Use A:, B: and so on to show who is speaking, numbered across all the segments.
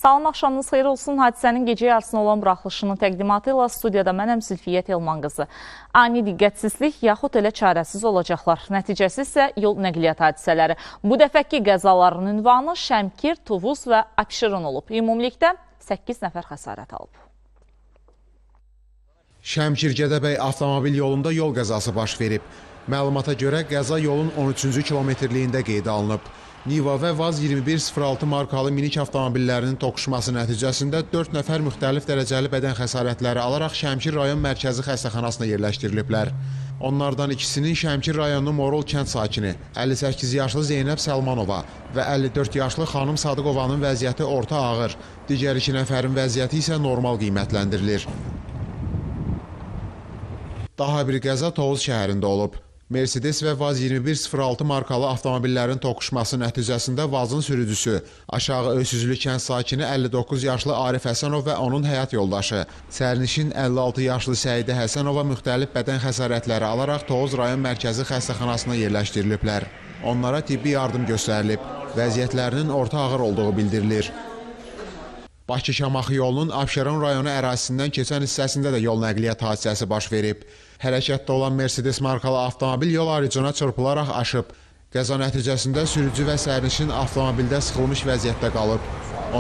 A: Salam, axşamınız xeyir olsun. Hadisənin gecə yarısına olan buraxılışının təqdimatı ilə studiyada mənəm Zülfiyə Telman qızı. Ani diqqətsizlik yaxud elə çarəsiz olacaqlar. Nəticəsi isə yol nəqliyyat hadisələri. Bu dəfəki qəzaların ünvanı Şəmkir, Tovuz və Abşeron olub. Ümumilikdə 8 nəfər xəsarət alıb.
B: Şəmkir Gədəbəy avtomobil yolunda yol qəzası baş verib. Məlumata görə qəza yolun 13-cü kilometrliyində qeydə alınıb. Niva və Vaz 2106 markalı minik avtomobillərinin toqquşması nəticəsində 4 nəfər müxtəlif dərəcəli bədən xəsarətləri alaraq Şəmkir rayon mərkəzi xəstəxanasına yerləşdiriliblər. Onlardan ikisinin Şəmkir rayonu Morol kənd sakini 58 yaşlı Zeynəb Səlmanova və 54 yaşlı xanım Sadıqovanın vəziyyəti orta ağır, digər 2 nəfərin vəziyyəti isə normal qiymətləndirilir. Daha bir qəza Tovuz şəhərində olub. Mercedes və Vaz 2106 markalı avtomobillərin toqquşması nəticəsində Vazın sürücüsü, Aşağı Öysüzlü kənd sakini 59 yaşlı Arif Həsənov və onun həyat yoldaşı, sərnişin 56 yaşlı Səidə Həsənova müxtəlif bədən xəsarətləri alaraq Tovuz rayon mərkəzi xəstəxanasına yerləşdiriliblər. Onlara tibbi yardım göstərilib, vəziyyətlərinin orta ağır olduğu bildirilir. Bakı-Şamaxı yolunun Abşeron rayonu ərazisindən keçən hissəsində də yol nəqliyyat hadisəsi baş verib. Hərəkətdə olan Mercedes markalı avtomobil yol arıcına çırpılaraq aşıb. Qəza nəticəsində sürücü və sərnişin avtomobildə sıxılmış vəziyyətdə qalıb.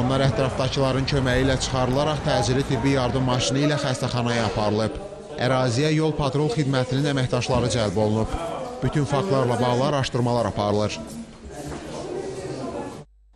B: Onlar ətrafdakıların köməyi ilə çıxarılaraq təcili tibbi yardım maşını ilə xəstəxanaya aparılıb. Əraziyə yol patrul xidmətinin əməkdaşları cəlb olunub. Bütün faktlarla bağlı araşdırmalar aparılır.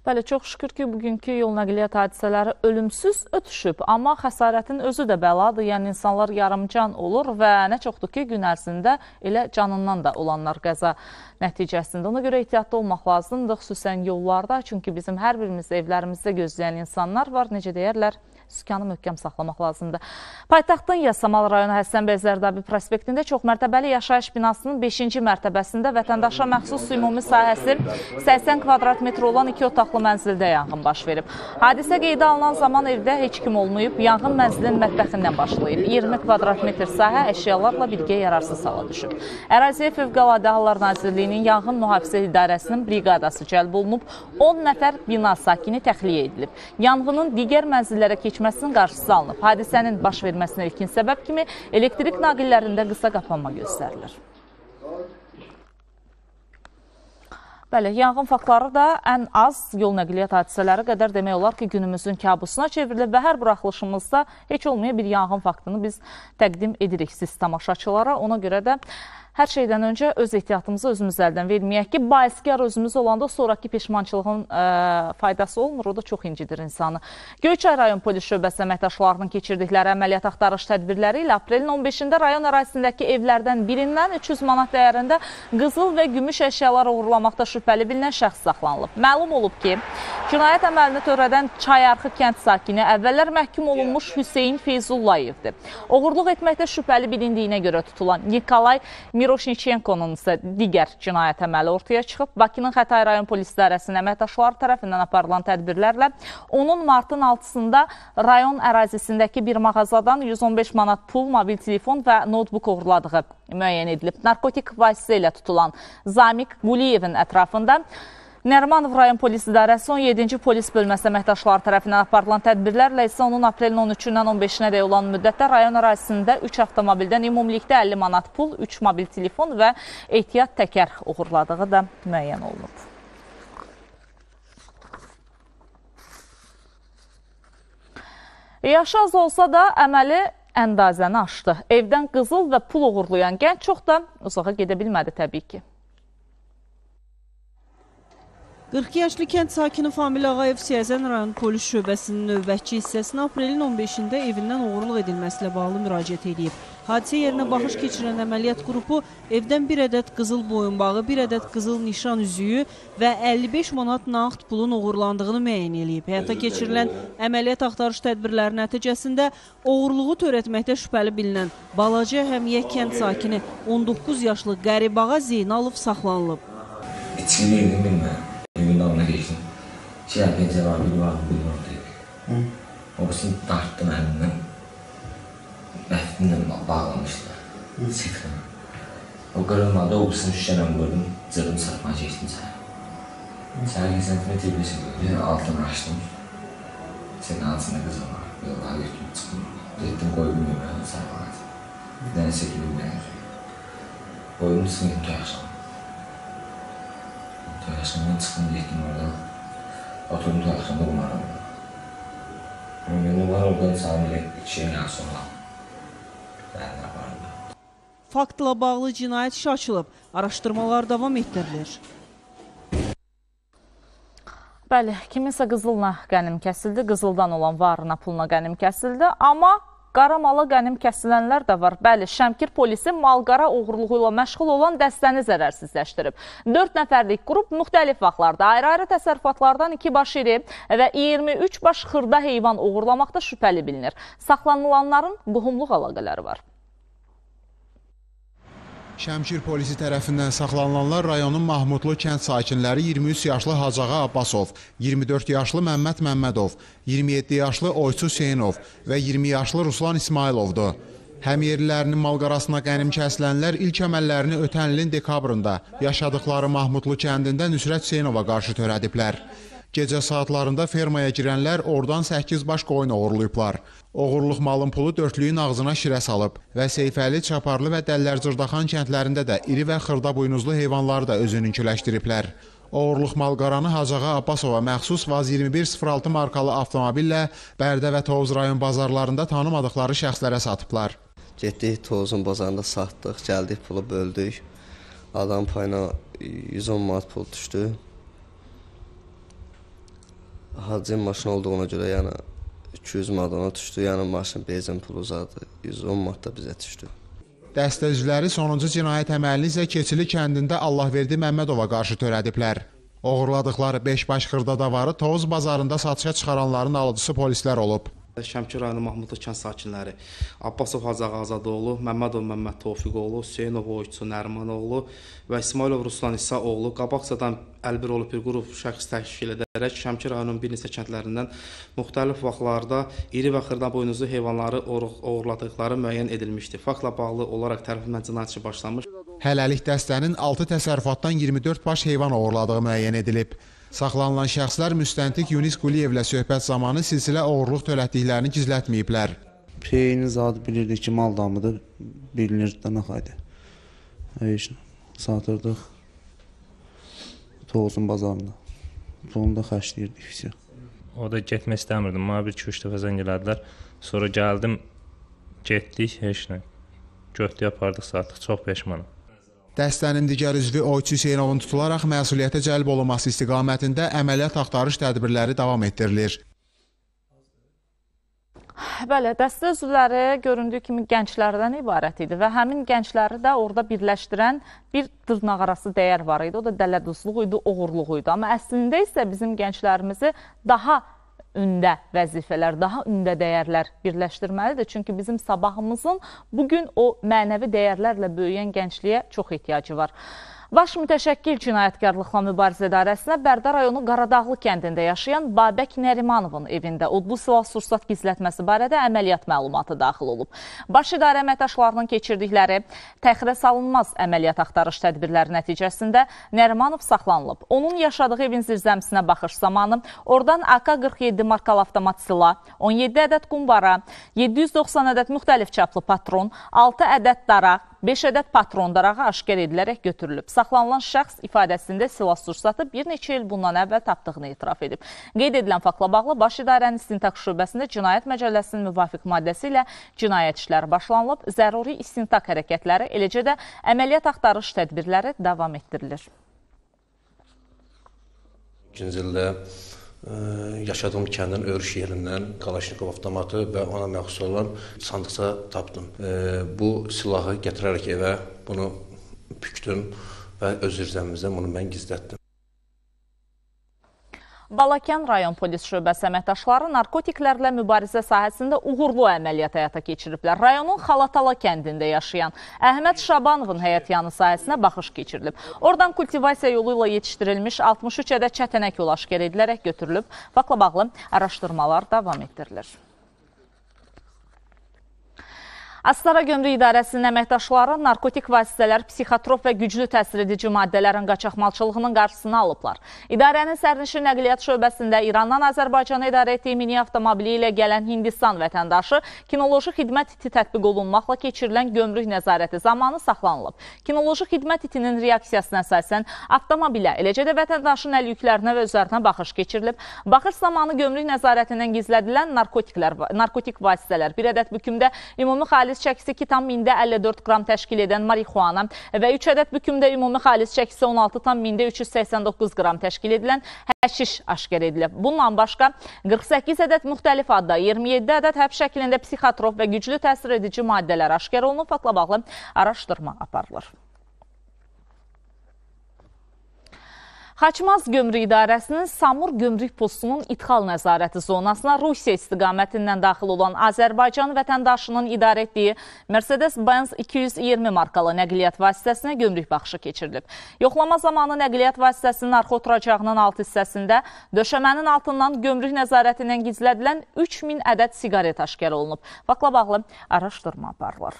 A: Bəli, çox şükür ki, bugünkü yol nəqliyyat hadisələri ölümsüz ötüşüb, amma xəsarətin özü də bəladır. Yəni, insanlar yarımcan olur və nə çoxdur ki, gün ərzində elə canından da olanlar qəza nəticəsində. Ona görə ehtiyatlı olmaq lazımdır, xüsusən yollarda, çünki bizim hər birimizdə evlərimizdə gözləyən insanlar var, necə deyərlər, sükanı möhkəm saxlamaq lazımdır. Paytaxtın Yasamal rayonu Həsən bəy Zərdabi prospektində çoxmərtəbəli yaşayış binasının 5-ci mərtəbəsində vətəndaşa məxsus ümumi sahəsi 80 kvadrat metr olan 2 otaqlı mənzildə yanğın baş verib. Hadisə qeydə alınan zaman evdə heç kim olmayıb, yanğın mənzilin mətbəxindən başlayıb. 20 kvadrat metr sahə əşyalarla birgə yararsız hala düşüb. Əraziyə Fövqəladə Hallar Nazirliyinin Yanğın Mühafizə İdarəsinin briqadası cəlb olunub, 10 nəfər bina sakini təxliyə edilib. Yanğının digər mənzillərə keçməsinin qarşısı alınıb. Hadisənin baş verməsinə ilkin səbəb kimi elektrik naqillərində qısa qapanma göstərilir. Bəli, yanğın faktları da ən az yol nəqliyyat hadisələri qədər demək olar ki, günümüzün kabusuna çevrilir və hər buraxılışımızda heç olmaya bir yanğın faktını biz təqdim edirik siz tamaşaçılara. Ona görə də hər şeydən öncə öz ehtiyatımızı özümüz əldən verməyək ki, baiskar özümüz olanda sonraki peşmançılığın faydası olmur, o da çox incidir insanı. Göyçay rayon polis şöbəsi əməkdaşlarının keçirdikləri əməliyyat axtarış tədbirləri ilə aprelin 15-də rayon ərazisindəki evlərdən birindən 300 manat dəyərində qızıl və gümüş əşyalar oğurlamaqda şübhəli bilinən şəxs saxlanılıb. Məlum olub ki, cinayət əməlini törədən Çayarxı kənd sakini əvvəllər məhkum olunmuş Hüseyn Feyzullayevdir. Oğurluq etməkdə şübhəli bilindiyinə görə tutulan Nikolay Miroşniçenkonun isə digər cinayət əməli ortaya çıxıb. Bakının Xətai rayon polis idarəsinin əməkdaşları tərəfindən aparılan tədbirlərlə onun martın 6-sında rayon ərazisindəki bir mağazadan 115 manat pul, mobil telefon və notebook oğurladığı müəyyən edilib. Narkotik vasitə ilə tutulan Zamik Quliyevin ətrafında Nərimanov rayon polis idarəsi 17-ci polis bölməsi əməkdaşları tərəfindən aparılan tədbirlərlə isə onun aprelin 13-dən 15-nə dək olan müddətdə rayon ərazisində 3 avtomobildən ümumilikdə 50 manat pul, 3 mobil telefon və ehtiyat təkər oğurladığı da müəyyən olunub. Yaşı az olsa da əməli əndazəni aşdı. Evdən qızıl və pul oğurlayan gənc çox da uzağa gedə bilmədi təbii ki.
C: 42 yaşlı kənd sakini Famil Ağayev Siyəzən rayon polis şöbəsinin növbətçi hissəsinə aprelin 15-də evindən oğurluq edilməsi ilə bağlı müraciət edib. Hadisə yerinə baxış keçirən əməliyyat qrupu evdən bir ədəd qızıl boyunbağı, bir ədəd qızıl nişan üzüyü və 55 manat nağd pulun oğurlandığını müəyyən eləyib. Həyata keçirilən əməliyyat axtarış tədbirləri nəticəsində oğurluğu törətməkdə şübhəli bilinən Balaca Həmiyə kənd sakini 19 yaşlı Qəribağa Zeynalov saxlanılıb.
D: İçini yedim bilməm. Evin dalına keçdim. 2 dəqiqə cavab biri vardı, biri vardı. O birisini dartdım əlimdən. Məftimlə bağlamışdılar. Sıxdım. O qırılmadı, o birisini şüşələ vurdum. Cırdım çarpmağa keçdim çaya. Çaya keçən kimi tibli çıxdı. Altını açdım. Sedanın içində qızıl var. Yolları götürdüm, çıxdım. Getdim, qoydum yeməyə, sərfəlat. Bir dənə çəkilib mənə. Qoydum, çıxdım, getdim toy axşamı. Toy axşamından çıxdım, getdim oradan. Oturdum toy axşamda qumar oynadım. Oynadım, oradan salam elə 2 ildən sonra. Bəlinə apardım.
C: Faktla bağlı cinayət işi açılıb. Araşdırmalar davam etdirilir.
A: Bəli, kiminsə qızılına qənim kəsildi, qızıldan olan varına, puluna qənim kəsildi, amma qara mala qənim kəsilənlər də var. Bəli, Şəmkir polisi malqara oğurluğu ilə məşğul olan dəstəni zərərsizləşdirib. 4 nəfərlik qrup müxtəlif vaxtlarda ayrı-ayrı təsərrüfatlardan 2 baş iri və 23 baş xırda heyvan oğurlamaqda şübhəli bilinir. Saxlanılanların qohumluq əlaqələri var.
B: Şəmkir polisi tərəfindən saxlanılanlar rayonun Mahmudlu kənd sakinləri 23 yaşlı Hacağa Abbasov, 24 yaşlı Məmməd Məmmədov, 27 yaşlı Oyçu Hüseynov və 20 yaşlı Ruslan İsmayılovdur. Həmyerlilərinin malqarasına qənim kəsilənlər ilk əməllərini ötən ilin dekabrında yaşadıkları Mahmudlu kəndində Nüsrət Hüseynova qarşı törədiblər. Gecə saatlarında fermaya girənlər oradan 8 baş qoyun oğurlayıblar. Oğurluq malın pulu dörtlüyün ağzına şirə salıb və Seyfəli, Çaparlı və Dəllər Cırdaxan kəndlərində də iri və xırda buynuzlu heyvanları da özününkiləşdiriblər. Oğurluq malqaranı Hacağa Abbasova məxsus Vaz 2106 markalı avtomobillə Bərdə və Tovuz rayon bazarlarında tanımadıqları şəxslərə satıblar.
E: Getdik Tovuzun bazarında satdıq, gəldik pulu böldük. Adam payına 110 manat pul düşdü. Hacın maşını olduğuna görə, yəni 200 manat ona düşdü, yəni maşın benzin pulu uzadı, 110 manat da bizə düşdü.
B: Dəstə üzvləri sonuncu cinayət əməlini isə Keçili kəndində Allahverdi Məmmədova qarşı törədiblər. Oğurladıqları 5 baş xırda davarı Tovuz bazarında satışa çıxaranların alıcısı polislər olub.
F: Şəmkir rayonu Mahmudlu kənd sakinləri Abbasov Hacağa Azadoğlu, Məmmədov Məmməd Tofiqoğlu, Hüseynov Oyçu Nərmanoğlu və İsmayılov Ruslan İsaoğlu qabaqcadan əlbir olub bir qrup şəxs təşkil edərək Şəmkir rayonunun bir neçə kəndlərindən müxtəlif vaxtlarda iri və xırda buynuzlu heyvanları oğurladıqları müəyyən edilmişdi. Faktla bağlı olaraq tərəfindən cinayət işi başlanmış.
B: Hələlik dəstənin 6 təsərrüfatdan 24 baş heyvan oğurladığı müəyyən edilib. Saxlanılan şəxslər müstəntiq Yunis Quliyevlə söhbət zamanı silsilə oğurluq törətdiklərini gizlətməyiblər.
G: Peyini zadı bilirdik ki, mal damıdır, bilinirdi də nə xaydı. Heç nə, satırdıq Tovuzun bazarında. Pulunu da xərcləyirdik.
H: O da getmək istəmirdim, mənə bir 2-3 dəfə zəng elədilər. Sonra gəldim, getdik, heç nə. Götdük, apardıq, satdıq, çox peşmanım.
B: Dəstənin digər üzvü Oyçu Hüseynovun tutularaq məsuliyyətə cəlb olunması istiqamətində əməliyyat axtarış tədbirləri davam etdirilir.
A: Bəli, dəstə üzvləri göründüyü kimi gənclərdən ibarət idi və həmin gəncləri də orada birləşdirən bir dırnaqarası dəyər var idi. O da dələduzluq idi, oğurluq idi. Amma əslində isə bizim gənclərimizi daha ündə vəzifələr, daha ündə dəyərlər birləşdirməlidir. Çünki bizim sabahımızın bugün o mənəvi dəyərlərlə böyüyən gəncliyə çox ehtiyacı var. Baş mütəşəkkil cinayətkarlıqla mübarizə idarəsinə Bərdə rayonu Qaradağlı kəndində yaşayan Babək Nərimanovun evində odlu silah-sursat gizlətməsi barədə əməliyyat məlumatı daxil olub. Baş idarə əməkdaşlarının keçirdikləri təxirə salınmaz əməliyyat axtarış tədbirləri nəticəsində Nərimanov saxlanılıb. Onun yaşadığı evin zirzəmisinə baxış zamanı oradan AK-47 markalı avtomat silah, 17 ədəd qumbara, 790 ədəd müxtəlif çaplı patron, 6 ədəd daraq, 5 ədəd patron darağı aşkar edilərək götürülüb. Saxlanılan şəxs ifadəsində silah-sursatı bir neçə il bundan əvvəl tapdığını etiraf edib. Qeyd edilən faktla bağlı Baş İdarənin İstintaq Şöbəsində Cinayət Məcəlləsinin müvafiq maddəsi ilə cinayət işləri başlanılıb. Zəruri istintaq hərəkətləri, eləcə də əməliyyat axtarış tədbirləri davam etdirilir.
I: İkinci ildə yaşadığım kəndin örüş yerindən Kalaşnikov avtomatı və ona məxsus olan sandıqça tapdım. Bu silahı gətirərək evə bunu bükdüm və öz zirzəmizdən bunu mən gizlətdim.
A: Balakən rayon polis şöbəsi əməkdaşları narkotiklərlə mübarizə sahəsində uğurlu əməliyyat həyata keçiriblər. Rayonun Xalatala kəndində yaşayan Əhməd Şabanovun həyətyanı sahəsinə baxış keçirilib. Oradan kultivasiya yolu ilə yetişdirilmiş 63 ədəd çətənək yolu aşkar edilərək götürülüb. Faktla bağlı araşdırmalar davam etdirilir. Astara Gömrük İdarəsinin əməkdaşları narkotik vasitələr, psixotrop və güclü təsir edici maddələrin qaçaqmalçılığının qarşısını alıblar. İdarənin sərnişin nəqliyyat şöbəsində İrandan Azərbaycana idarə etdiyi mini avtomobili ilə gələn Hindistan vətəndaşı kinoloji xidmət iti tətbiq olunmaqla keçirilən gömrük nəzarəti zamanı saxlanılıb. Kinoloji xidmət itinin reaksiyasına əsasən avtomobilə, eləcə də vətəndaşın əl yüklərinə və üzərinə baxış keçirilib. Baxış zamanı gömrük nəzarətindən gizlədilən narkotik vasitələr, bir ədəd bükümdə ümumi xalis çəkisi 2,54 qram təşkil edən marixuana və 3 ədəd bükümdə ümumi xalis çəkisi 16,389 qram təşkil edilən həşiş aşkar edilib. Bununla başqa 48 ədəd müxtəlif adda, 27 ədəd həb şəklində psixotrop və güclü təsir edici maddələr aşkar olunub, faktla bağlı araşdırma aparılır. Xaçmaz Gömrük İdarəsinin Samur Gömrük Postunun idxal nəzarəti zonasına Rusiya istiqamətindən daxil olan Azərbaycan vətəndaşının idarə etdiyi Mercedes-Benz 220 markalı nəqliyyat vasitəsinə gömrük baxışı keçirilib. Yoxlama zamanı nəqliyyat vasitəsinin arxa oturacağının alt hissəsində döşəmənin altından gömrük nəzarətindən gizlədilən 3000 ədəd siqaret aşkar olunub. Faktla bağlı araşdırma aparılır.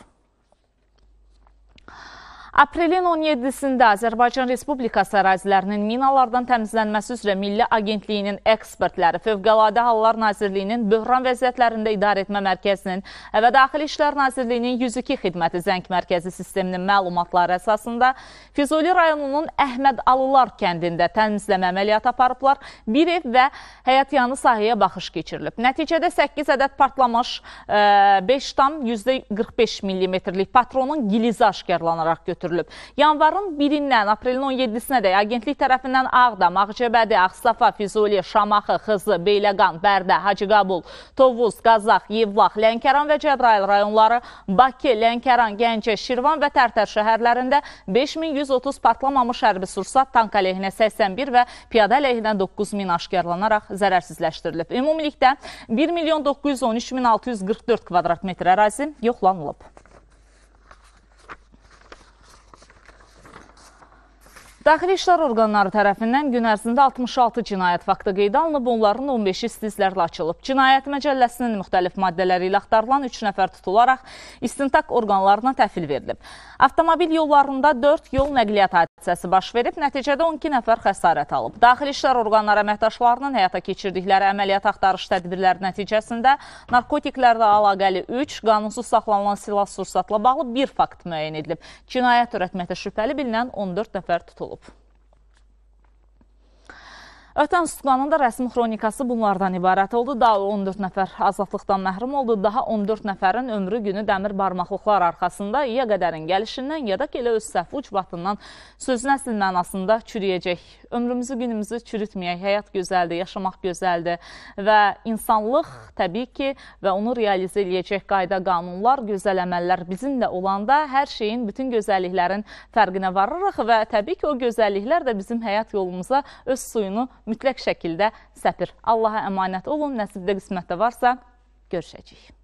A: Aprelin 17-sində Azərbaycan Respublikası ərazilərinin minalardan təmizlənməsi üzrə Milli Agentliyinin ekspertləri, Fövqəladə Hallar Nazirliyinin Böhran Vəziyyətlərində İdarəetmə Mərkəzinin və Daxili İşlər Nazirliyinin 102 Xidməti Zəng Mərkəzi sisteminin məlumatları əsasında Füzuli rayonunun Əhməd Alılar kəndində təmizləmə əməliyyatı aparıblar. Bir ev və həyətyanı sahəyə baxış keçirilib. Nəticədə 8 ədəd partlamış 5,45 millimetrlik patronun gilizi aşkarlanaraq götürülüb. Yanvarın 1-dən aprelin 17-sinə dək agentlik tərəfindən Ağdam, Ağcabədi, Ağstafa, Füzuli, Şamaxı, Xızı, Beyləqan, Bərdə, Hacıqabul, Tovuz, Qazax, Yevlax, Lənkəran və Cəbrayıl rayonları, Bakı, Lənkəran, Gəncə, Şirvan və Tərtər şəhərlərində 5130 partlamamış hərbi sursat, tank əleyhinə 81 və piyada əleyhinə 9000 aşkarlanaraq zərərsizləşdirilib. Ümumilikdə 1.913.644 kvadrat metr ərazi yoxlanılıb. Daxili İşlər orqanları tərəfindən gün ərzində 66 cinayət faktı qeydə alınıb, onların 15-i istizlərlə açılıb. Cinayət məcəlləsinin müxtəlif maddələri ilə axtarılan 3 nəfər tutularaq istintaq orqanlarına təhvil verilib. Avtomobil yollarında 4 yol nəqliyyat hadisəsi baş verib, nəticədə 12 nəfər xəsarət alıb. Daxili İşlər orqanları əməkdaşlarının həyata keçirdikləri əməliyyat axtarış tədbirləri nəticəsində narkotiklərlə əlaqəli 3, qanunsuz saxlanılan silah sursatla bağlı 1 fakt müəyyən edilib. Cinayət törətməkdə şübhəli bilinən 14 nəfər tutulub. Ötən sutuqanın da rəsmi xronikası bunlardan ibarət oldu. Daha 14 nəfər azadlıqdan məhrum oldu. Daha 14 nəfərin ömrü günü dəmir barmaqlıqlar arxasında ya qədərin gəlişindən ya da ki elə öz səhv ucbatından sözün əsl mənasında çürüyəcək. Ömrümüzü, günümüzü çürütməyək. Həyat gözəldir, yaşamaq gözəldir və insanlıq təbii ki və onu realizə eləyəcək qayda, qanunlar, gözəl əməllər bizimlə olanda hər şeyin, bütün gözəlliklərin fərqinə varırıq və təbii ki o gözəlliklər də bizim həyat yolumuza öz suyunu mütləq şəkildə səpir. Allaha əmanət olun, nəsibdə qismətdə varsa görüşəcəyik.